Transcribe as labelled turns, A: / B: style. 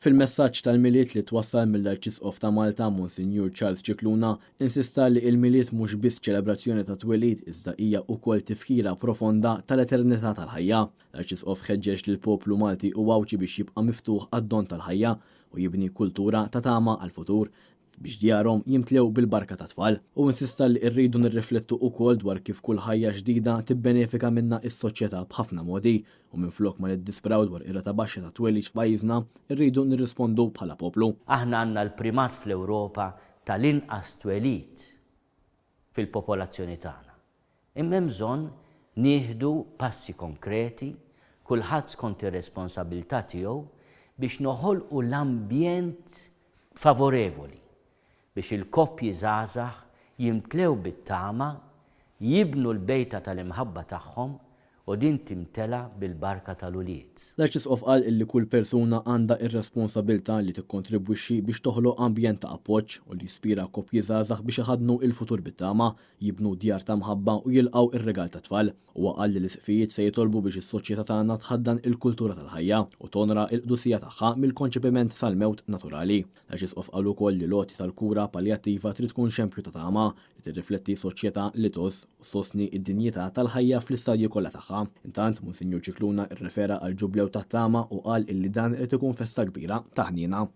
A: Fil-messaġġ tal-Milied li twassal mill-Arċisqof ta' Malta, Monsinjur Charles Scicluna, insista li il-Milied mhux biss ċelebrazzjoni ta' twelid iżda hija wkoll tifkira profonda tal-eternità tal-ħajja. L-Arċisqof ħeġġeġ lill-poplu Malti u Għawdxi biex jibqa' miftuħ għad-don tal-ħajja u jibni kultura ta' tama għall-futur biex djarhom jimtlew bil-barka tat-tfal. U insista li rridu nirriflettu wkoll dwar kif kull ħajja ġdida tibbenefika minnha s-soċjetà b'ħafna modi u minflok ma niddispraw dwar ir-rata baxxa ta' twelid f'pajjiżna, irridu nirrispondu bħala poplu.
B: Aħna għandna l-primat fl-Ewropa tal-inqas twelid fil-popolazzjoni tagħna. Imma hemm bżonn nieħdu passi konkreti, kulħadd skont ir-responsabilità tiegħu, biex noħolqu l-ambjent favorevoli biex il-koppji żgħażagħ jimtlew bit-tama, jibnu l-bejta tal-imħabba tagħhom u din timtela bil-barka tal-ulied.
A: L-Arċisqof qal illi kull persuna għandha r-responsabilità li tikkontribwixxi biex toħloq ambjent ta' appoġġ u li jispira koppji żgħażagħ biex iħaddnu l-futur bit-tama, jibnu djar ta' mħabba u jilqgħu r-rigal tat-tfal. Huwa qal li l-Isqfijiet se jitolbu biex is-soċjetà tagħna tħaddan il-kultura tal-ħajja u tonora l-qdusija tagħha mill-konċepiment sal-mewt naturali. L-Arċisqof qal ukoll li l-għoti tal-kura paljattiva trid tkun xempju ta' tama li tirrifletti soċjetà li tgħożż u ssostni d-dinjità tal-ħajja fl-istadji kollha tagħha. Intant, Monsinjur Scicluna rrefera għall-Ġublew tat-Tama u qal illi dan irid ikun festa kbira ta' ħniena.